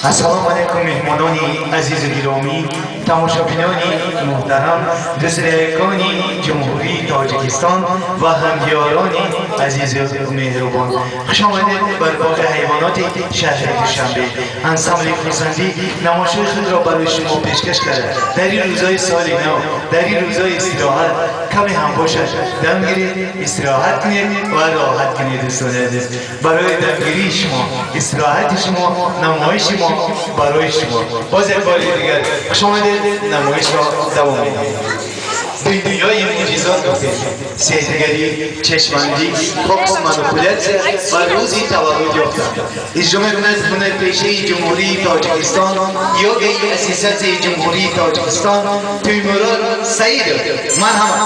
Ассалому алайкум меҳмонони азизу гиромӣ, тамошобинони муҳтарам, дӯстдоракони Ҷумҳурии Тоҷикистон ва ҳамдиёрони азизу меҳрубон. Хуш омадед бар боғи ҳайвоноти шаҳри Душанбе. Ансамбли Хурсандӣ намоишҳои худро барои шумо пешкаш карда. Дар ин рӯзҳои соли нав, дар ин рӯзҳои истироҳат каме ҳам бошад дам гиред, истироҳат кунед ва роҳат кунед. Дӯстони азиз, барои дамгирии шумо, истироҳати шумо, намоиши мо барои шумо. Боз як бори дигар хуш омадед, намоишро давом медиҳем. Дунёи мӯъҷизот гуфтем, сеҳргарӣ, чашмандӣ, фокус, манипулятсия ва рӯзи таваллуд ёфтан. Иҷро мекунад ҳунарпешаи Ҷумҳурии Тоҷикистон, йогаи Ассотсиатсияи Ҷумҳурии Тоҷикистон Тӯймурод Саидов. Марҳамат.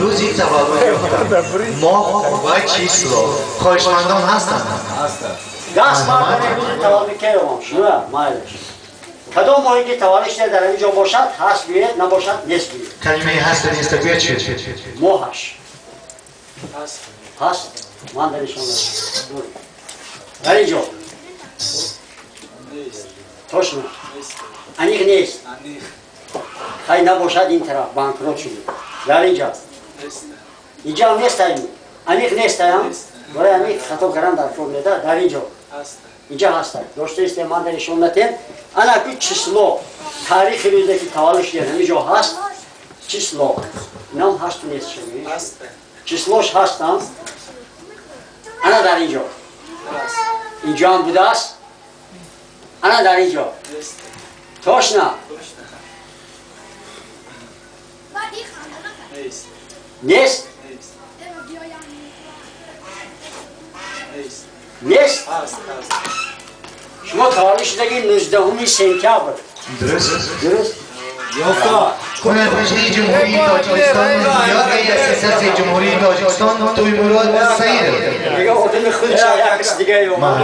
Рӯзи таваллуд ёфтан, моҳ ва число. Хоҳишмандон ҳастанд? Даст бардоред, рӯзи таваллуд кеём шуна майлаш. Кадом моҳе ки таваллуд шуда дар ин ҷо бошад, ҳаст гӯед, набошад нест гӯед. Калимаи ҳаст нест гӯед чӣ? Моҳаш ҳаст, ман дар нишон додам. Дар ин ҷо точно аниқ нест. Хай набошад ин тараф банкрот шуд. Дар инҷа инҷа нест, аниқ нест, барои ҳамин хато кардан дар кор неда. Дар инҷо инҷа ҳаст, доштаисте, ман дар нишон натем. Ана ку число, таърихи рӯзе ки таваллуд шуда ҳамин ҷо ҳаст. Число инам ҳасту нест, числош ҳастам. Ана дар инҷо инҷо ҳам будааст. Ана дар инҷо точно нест, нест. Шумо таваллуд шудаги 19 сентябр. Дуруст, дуруст. Ҳунарпешаи Ҷумҳурии Тоҷикистон, йогаи Ассотсиатсияи Ҷумҳурии Тоҷикистон Тӯймурод Саидов. Дига одами худша як кис дига ёмад.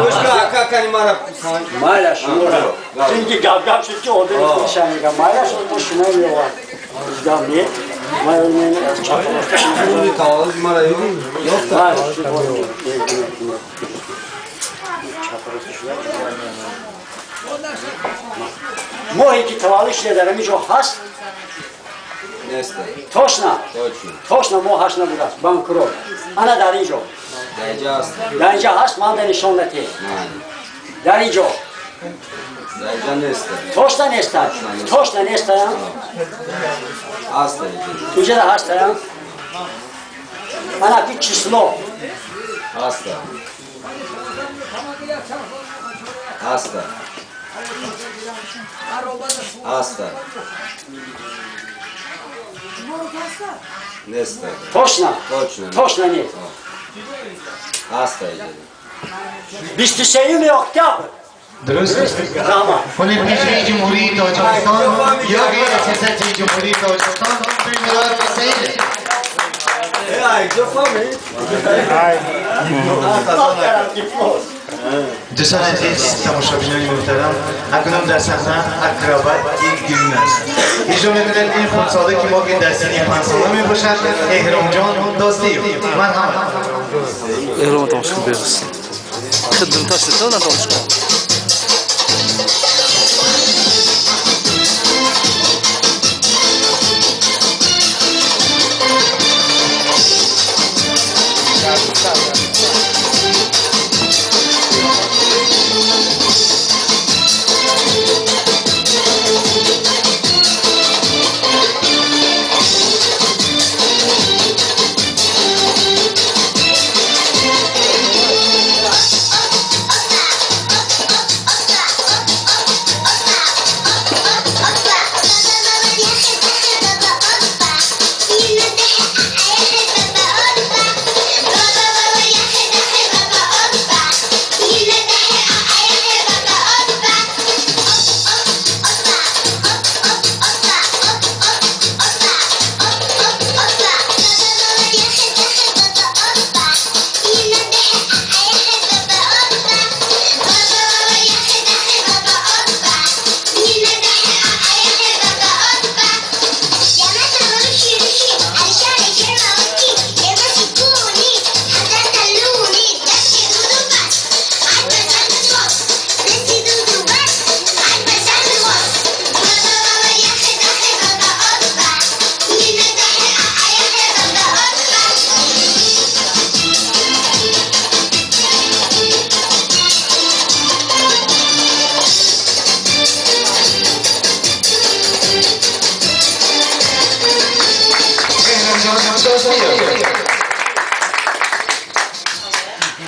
Майла шуморо. Чунки гап-гап шуд ки одами худша мега. Майла шумо шумо меовад. Гап не? Моҳе ки таваллуд шуда дар ҳамин ҷо ҳаст? Точно? Точно моҳаш набудааст, банкрот. Ана дар ин ҷо. Дар инҷа ҳаст, ман дар нишон натем. Дар ин ҷо. Точно нест? Точно нест? Инҷа ҳаст? Ана ки число. Аста. Аста. Неста. Точно? Точно. Точно нет. Аста. 23 октябр. درست؟ هنرپیشه جمهوری تاجیکستان یا غیر سیاست جمهوری تاجیکستان توی سعید. دوستان عزیز، تماشابینان محترم، اکنون در صحنه اکروبات گیمناست. اجرا می‌کند این خودساده که ما که در سینه 5 ساله میباشد، احرام جان دوستی. مرحبا. احرام تماشا بیرس. خدم تاشته نه تماشا.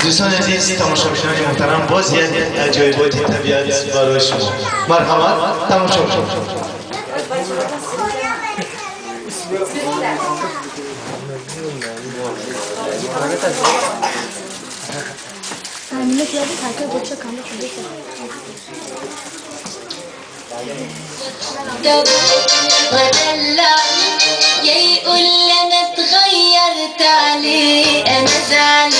دوستان عزیز، تماشابینان محترم، باز یک عجایبات طبیعت برای شما. مرحبا، تماشا کنید. يا يقول انا اتغيرت عليه، انا زعل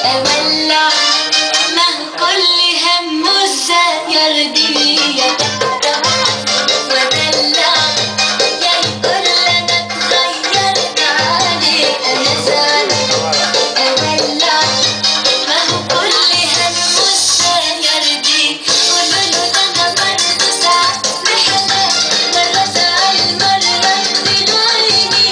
اولع، ما هو كل همه ازاي يرضيه. ودلع يا يقول انا اتغيرت عليه، انا زعل اولع، ما هو كل همه ازاي يرضيه. قولوا له انا برضه ساعات بحنان، مرة زعل مرة اديله عيني،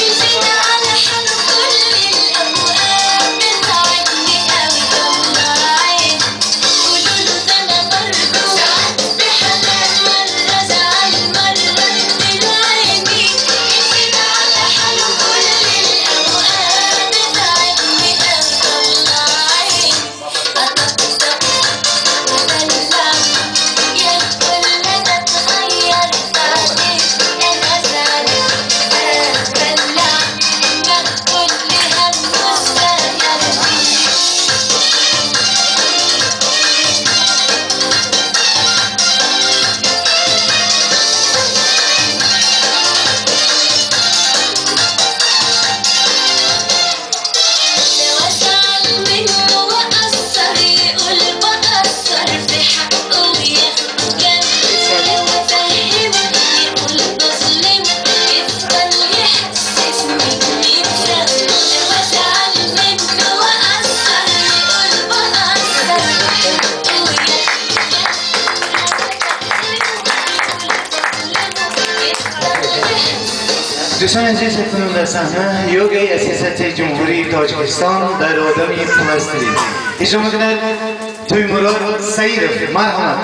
يزيد على حاله كل الأوقات، بتعبني أوي طلع عيني. قولوا له ده أنا برضه ساعات بحنان، مرة زعل مرة اديله عيني، يزيد على حاله كل الأوقات، بتعبني أوي طلع عيني. أطبطب ودلع يا يقول أنا اتغيرت عليه، أنا زعل أدلع، ما كل همه ازاي يرضيه. لو أزعل منه وأقصر يقول بقصر في حقه وياخد جنب، لو أفهمه يقول بظلمه، يفضل يحسسني إني بذنب. لو أزعل منه وأقصر يقول بقصر في حقه وياخد جنب، لو أفهمه يقول بظلمه، يفضل يحسسني. دوستان عزیز، اکنون در صحنه یوگای سیاست جمهوری تاجیکستان در آدم پلاستری اجرا می‌کند توی مراد سعیدов. مرحبا.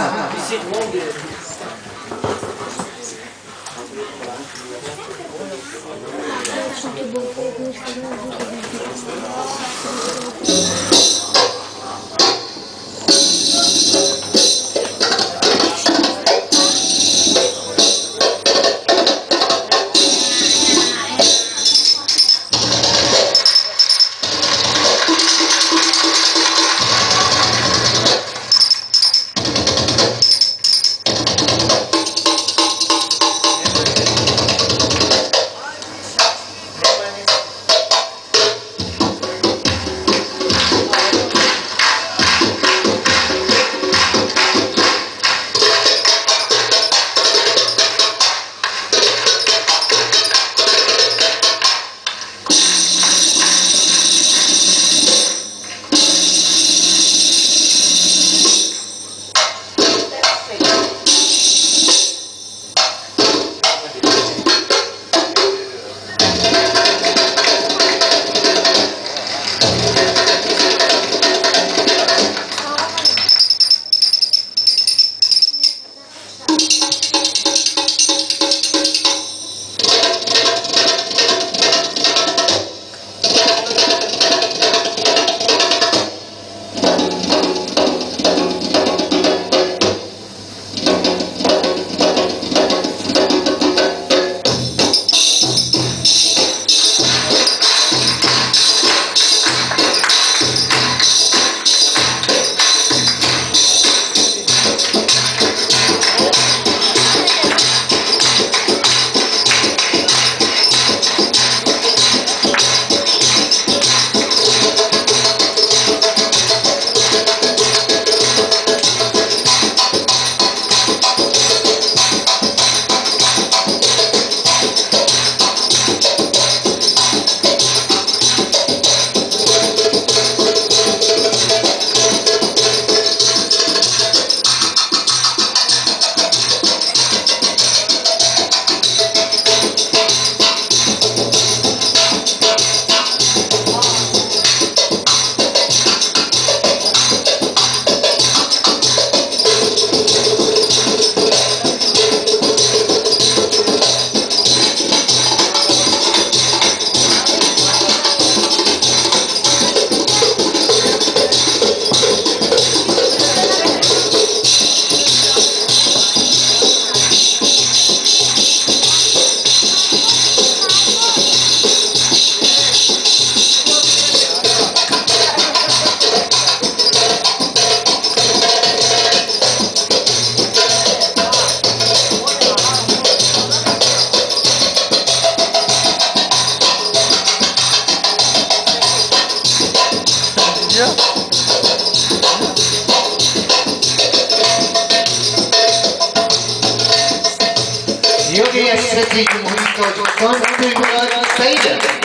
ریاست جمهوری تاجیکستان تویمراد سعید.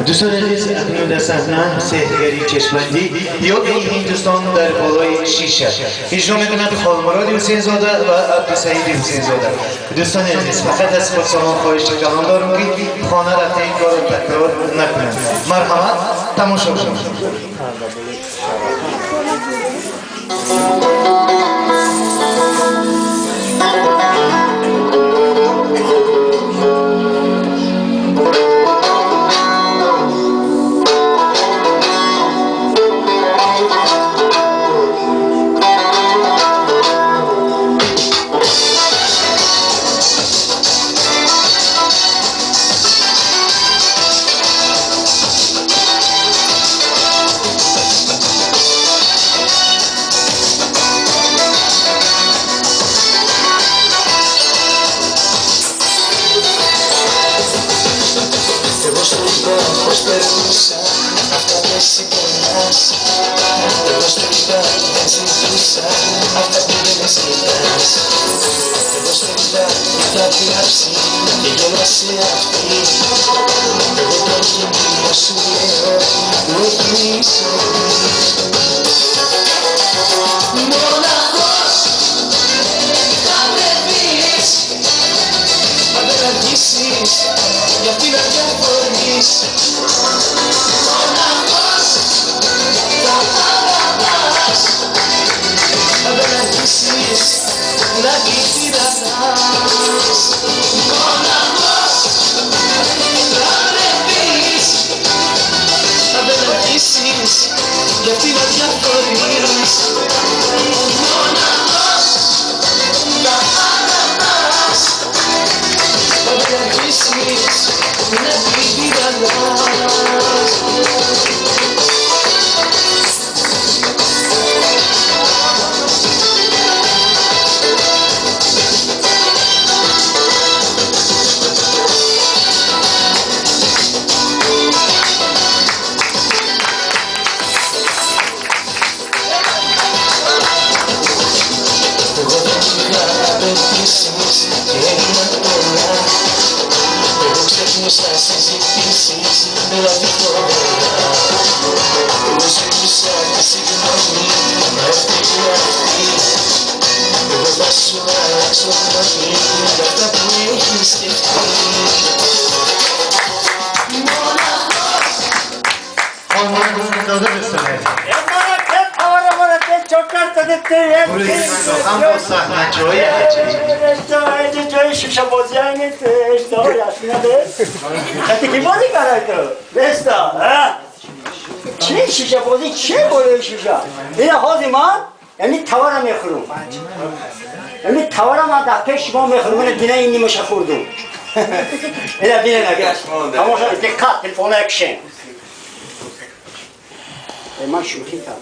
دوستان عزیز، اکنون در صحنه سحرگری چشمندی یا هندوستان در بالای شیشه اجرا میکند خالمراد حسین زاده و عبدالسعید حسین زاده. دوستان عزیز، فقط از خودشان خواهش کلان دارم که خانه رفته این کار را تکرار نکنند. مرحمت تماشا کنید. شما میخورم من بینه این نیمش خوردم. اینا بینه نگه. تماشا دقت تلفن اکشن. من شوخی کردم.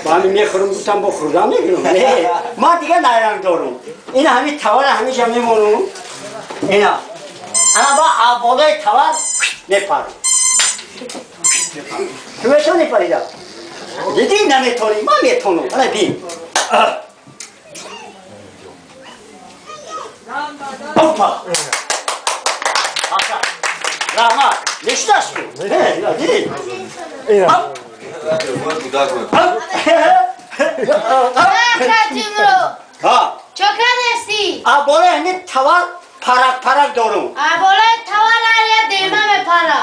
با همین میخورم گفتم با خوردم میگیرم. نه من دیگه نیرنگ دارم. این همین توار همیشه میمونم. اینا. انا با بالای توار میپرم. تو میتونی پریدا؟ دیدی نمیتونی من میتونم. انا بین. Hoppa! Rahmat! Nechtash bu? He, didi. Hop! Ha. Чокадести? А болои ҳамин тавар парак парак дорум. А болои тавар ҳар дема мепара.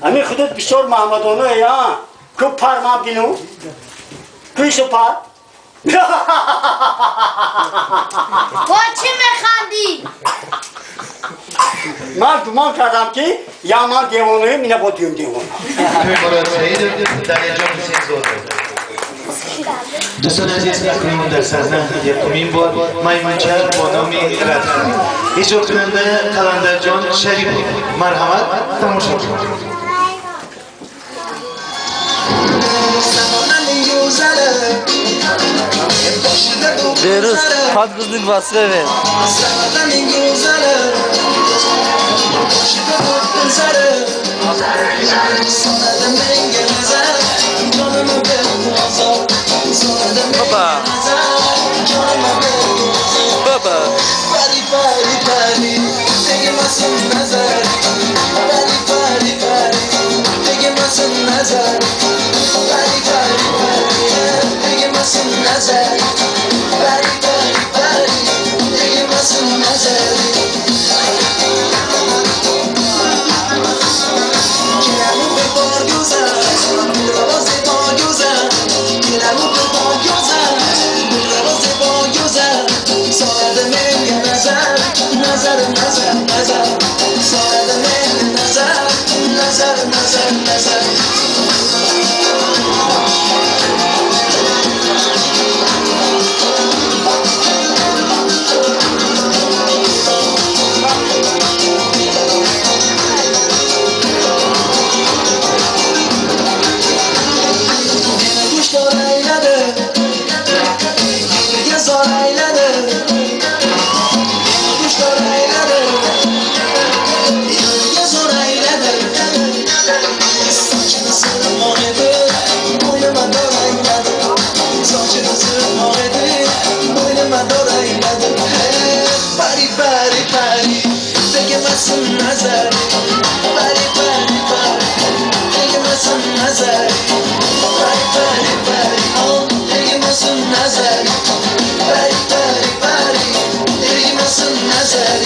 Ҳамин худут бисёр маҳмадоно я. Ку пар ман бину. Куйсу пар? Бо чӣ механдӣ? Ман гумон кардам ки я ман девонаем, ина бо дуюм девона. دوستان عزیز، اکنون در صحنه یکمین بار میمونچه با نام ردخانی اجرا کننده قلندرجان شریفов. مرحمت تماشا کنید. Берuz, подгузник басқа. Опа! بابا پری پری پری دیگه مسون نظر پری پری پری دیگه مسون نظر پری پری پری دیگه مسون نظر پری پری پری دیگه مسون نظر نظر نظر نظر ساعت من نظر نظر نظر نظر گوش دار ایلده یه زار ایلده گوش دار ایلده یه زار ایلده ساچını sırmadı boynuma dor eyledim Saçını sırmadı boynuma dor eyledim Pari pari pari değmesin nazar Pari pari pari değmesin nazar Pari pari pari değmesin nazar Pari pari pari değmesin nazar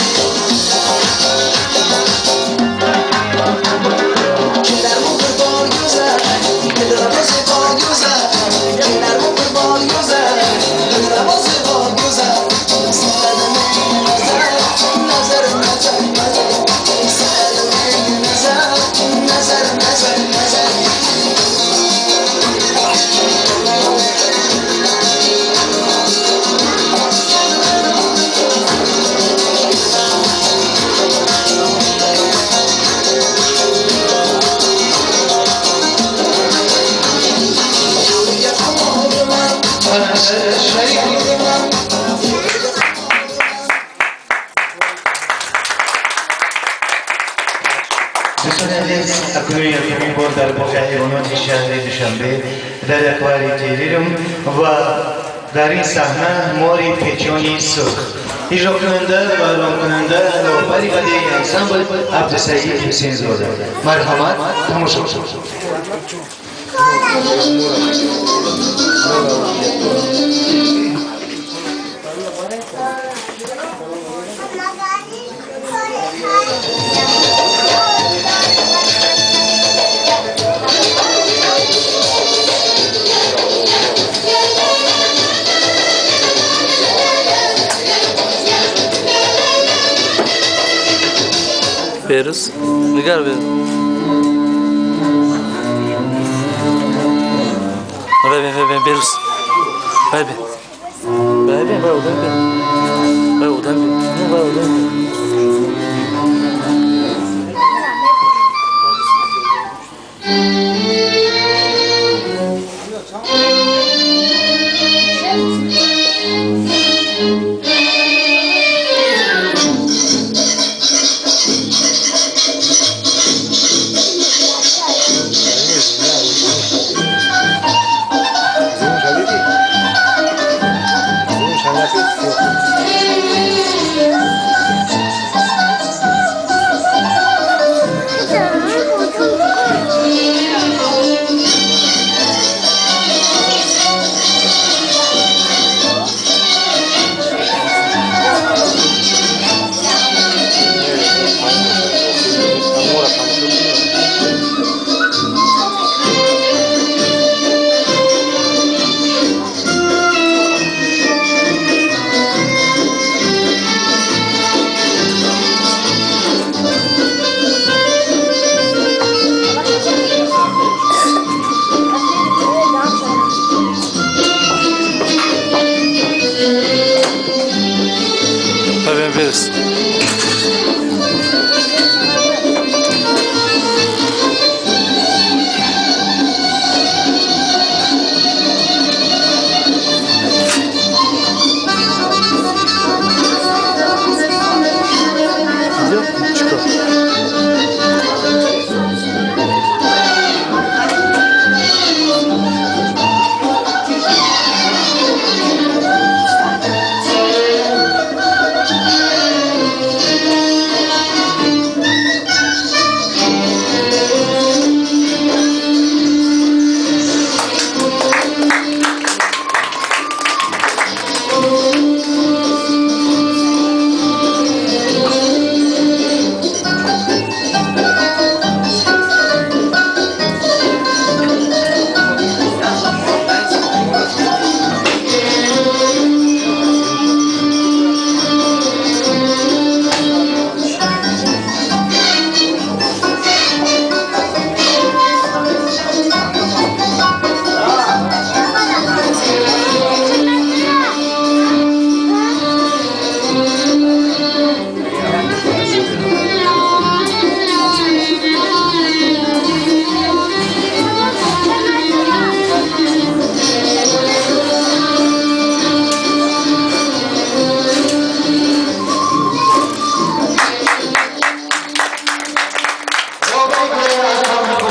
دوستان عزیز، اکنون یکمین بار در باغ حیوانات شهر دوشنبه در اکواری تیریرم و در این صحنه ماری پیچانی سرخ اجرا کننده و اعلام کننده رهبری بدیع انسامبل عبدالسعید حسین زاده. مرحمت تماشا کنید. Beruz, nigar ber. Ver ver ver Beruz. Ver ver. Ver ver ver odan ver. Ver odan ver. Ver odan ver.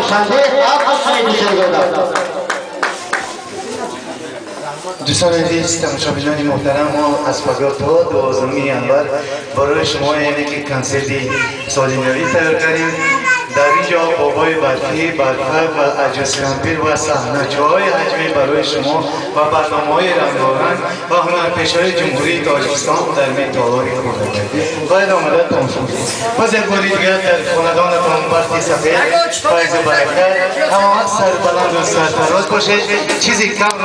Душанбе, август 2014. Дӯстони азиз, тамошобинони муҳтарам, мо аз пагоҳ то 12 январ барои шумо яъне ки консерти соли навӣ тайёр кардем. Дар ин ҷо бобои барфӣ, барфа ва аҷузкампир ва саҳначаҳои ҳаҷвӣ барои шумо ва барномаҳои рангоранг ва ҳунарпешаҳои Ҷумҳурии Тоҷикистон дар толори хурдакай бояд омада тамошо кунед. Боз як бори дигар дар хонадонатон бахти сафед, файзу баракат, ҳамавақт сарбаланду сарфароз бошед. Чизи кам